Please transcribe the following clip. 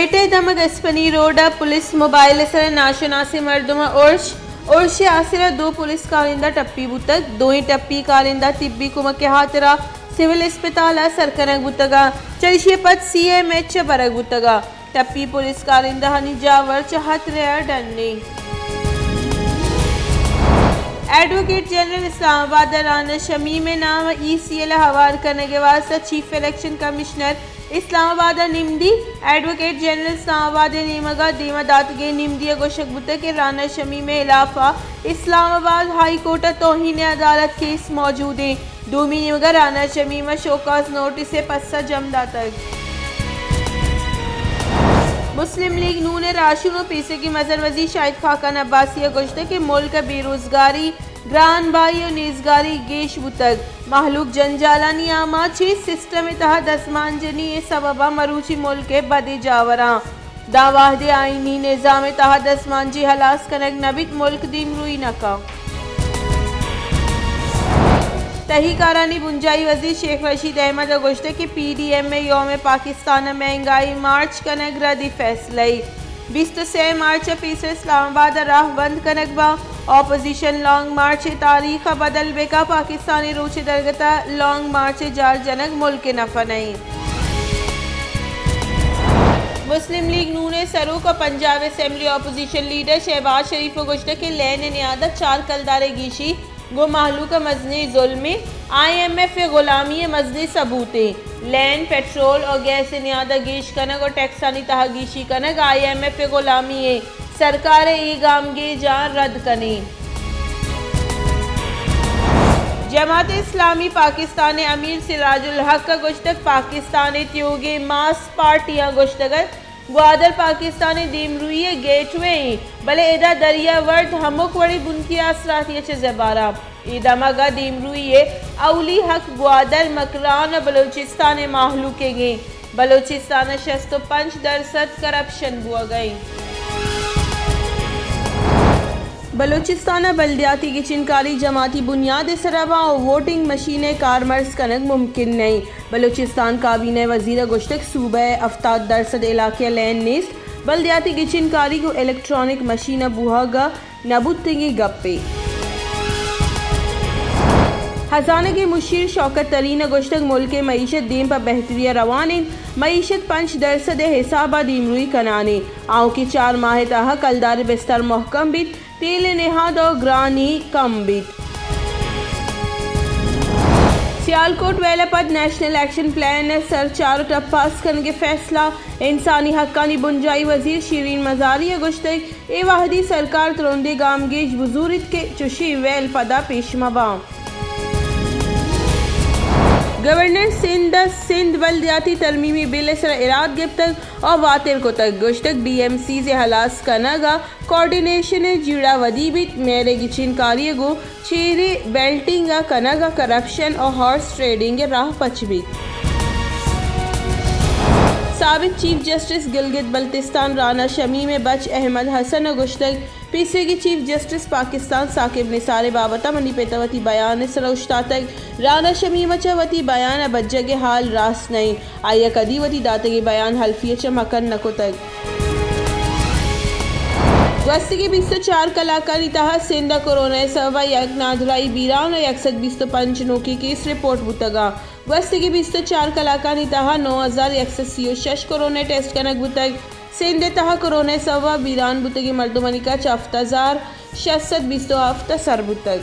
کوئٹہ ءِ دمگ اسپنی روڈ ءَ پولیس موبائل ءِ سرا ناشناسیں مردم ءِ ارش، ارش ءِ آسرا دو پولیس کارندہ ٹپی بوتگ۔ دوئیں ٹپی کارندہ طبی کمک ءِ ہاترا سول اسپتال ءَ سر کنگ بوتگ ءُ چریشی ءَ پد سی ایم ایچ ءَ برگ بوتگ ءُ ٹپی پولیس کارندہانی جاور چہ ہترہ ءَ ڈن ایں۔ ایڈووکیٹ جنرل اسلام آباد ءَ رانا شمیم ءِ نام ءَ ای سی ایل ءَ ہوار کنگ ءِ واستہ چیف الیکشن کمشنر اسلام آباد ءَ نمدی۔ ایڈووکیٹ جنرل اسلام آباد ءِ نیمگ ءَ دیم ءَ داتگیں نمدی ءَ گوشگ بوتگ کہ رانا شمیم ءِ ہلاف ءَ اسلام آباد ہائی کورٹ ءَ توہین عدالت کیس موجود ایں۔ دومی نیمگ ءَ رانا شمیم ءَ شوکاز نوٹس ءِ پسہ جم داتگ۔ مسلم لیگ نون ءِ راہشون ءُ پیسریگیں مزن وزیر شاہد خاقان عباسی ءَ گوشتگ کہ ملک ءَ بے روزگاری، گران بہائی ءُ نیزگاری گیش بوتگ۔ مہلوک جنجالانی آماچ ایں، سسٹم ءِ تہا دزمانجنی ءِ سبب ءَ مروچی ملک ءِ بدیں جاوراں۔ داں وہدے آئینی نظام ءِ تہا دزمانجنی ہلاس کنگ نہ بیت، ملک دیمروئی نہ کنت۔ تہی کارانی بنجاہی وزیر شیخ رشید احمد ءَ گوشتگ کہ پی ڈی ایم ءِ یوم پاکستان ءَ مہنگائی مارچ کنگ ردی فیصلہ ءِ۔ بیست ءُ سئے مارچ ءَ پیسر اسلام آباد ءَ راہ بند کنگ باں۔ اپوزیشن لانگ مارچ ءِ تاریخ ءَ بدل بہ کن، پاکستان ءِ روچ ءِ درگت ءَ لانگ مارچ ءِ جار جنگ ملک ءِ نفع نہ ایں۔ مسلم لیگ نون ءِ سروک ءُ Punjab assembly opposition leader Shahbaz Sharif ءَ گوشتگ کہ لین ءِ نیاد ءَ چار کلدار ءِ گیشی گوں مہلوک ءَ مزنیں ظلمے، آئی ایم ایف ءِ غلامی ءِ مزنیں ثبوتے۔ لین، پٹرول ءُ گیس ءِ نیاد ءَ گیش کنگ ءُ ٹیکسانی تہا گیشی کنگ آئی ایم ایف ءِ غلامی ایں۔ سرکار ءِ اے گامگیجاں رد کنیں۔ جماعت اسلامی پاکستان ءِ امیر سراج الحق ءَ گوشتگ پاکستان ءِ تیوگیں ماس پارٹیاں گوشتگ ات گوادر پاکستان ءِ دیمروئی ءِ گیٹ وے ایں، بلے ادا دریا ورد ہمک وڑیں بنکی آسراتی ءَ چہ زبہر ایں۔ اے دمگ ءَ دیمروئی ءِ اولی حق گوادر، مکران ءُ بلوچستان ءِ مہلوک ئیگ ایں۔ بلوچستان ءَ شست ءُ پنچ درسد کرپشن بوہگ ءَ ایں۔ بلوچستان ءَ بلدیاتی گچین کاری جماعتی بنیاد ءِ سرا باں ءُ ووٹنگ مشین ءِ کارمرز کنگ ممکن نہ ایں۔ بلوچستان کابینہ ءِ وزیر ءَ گوشتگ صوبہ ءِ ہفتاد درسد علاقہ ءَ لین نیست، بلدیاتی گچین کاری گوں الیکٹرانک مشین ءِ بوہگ ءَ نہ بوتگیں گپے۔ ہزانگ ءِ مشیر شوکت ترین ءَ گوشتگ ملک ءِ معیشت دیم پہ بہتری ءَ روان اِنت، معیشت پنچ درسد ءِ حساب ءَ دیمروئی کنان اِنت، آؤکیں چار ماہ ءِ تہا کلدار ءِ بستار مہکم بیت، تیل ءِ نہاد ءُ گرانی کم بیت۔ سیالکوٹ ویل ءَ پد نیشنل ایکشن پلان ءِ سر چار ءُ ٹپ پاس کنگ ءِ فیصلہ، انسانی حقانی بنجاہی وزیر شیرین مزاری ءَ گوشتگ اے وہدی سرکار ترندیں گامگیج بزوریت کہ چشیں ویل پدا پیش مہ باں۔ گورنر سندھ ءَ سندھ بلدیاتی ترمیمی بل ءِ سرا ایراد گپتگ ءُ واتر کتگ، گوشتگ ڈی ایم سیز ءِ ہلاس کنگ ءَ کوآرڈینیشن ءِ جیڑہ ودی بیت، میئر ءِ گچین کاری ءَ گوں چیر ءِ بیلٹنگ ءَ کنگ ءَ کرپشن ءُ ہارس ٹریڈنگ ءِ راہ پچ بیت۔ سابق چیف جسٹس گلگت بلتستان رانا شمیم ءِ بچ احمد حسن ءَ گوشتگ، پیسریگیں چیف جسٹس پاکستان ثاقب نثار ءِ بابت ءَ منی پت ءَ وتی بیان ءِ سرا اوشتاتگ۔ رانا شمیم ءَ چہ وتی بیان ءَ بجگ ءِ ہال راست نہ اِنت۔ آئی ءَ کدی وتی داتگیں بیان حلفی ءَ چہ مکن نہ کتگ۔ گوستگیں بیست ءُ چار کلاکانی تہا سندھ ءَ کورونا ءِ سبب ءَ یک نادراہی بیران ءُ یک سد بیست ءُ پنچ نوکیں کیس رپورٹ بوتگ اَنت۔ گوستگیں بیست ءُ چار کلاکانی تہا نو ہزار یک سد سی ءُ شش کورونا ٹیسٹ کنگ بوتگ۔ سندھ ءِ تہا کورونا ءِ سبب ءَ بیران بوتگیں مردمانی کچ ہفت ہزار شش سد بیست ءُ ہفت ءَ سر بوتگ۔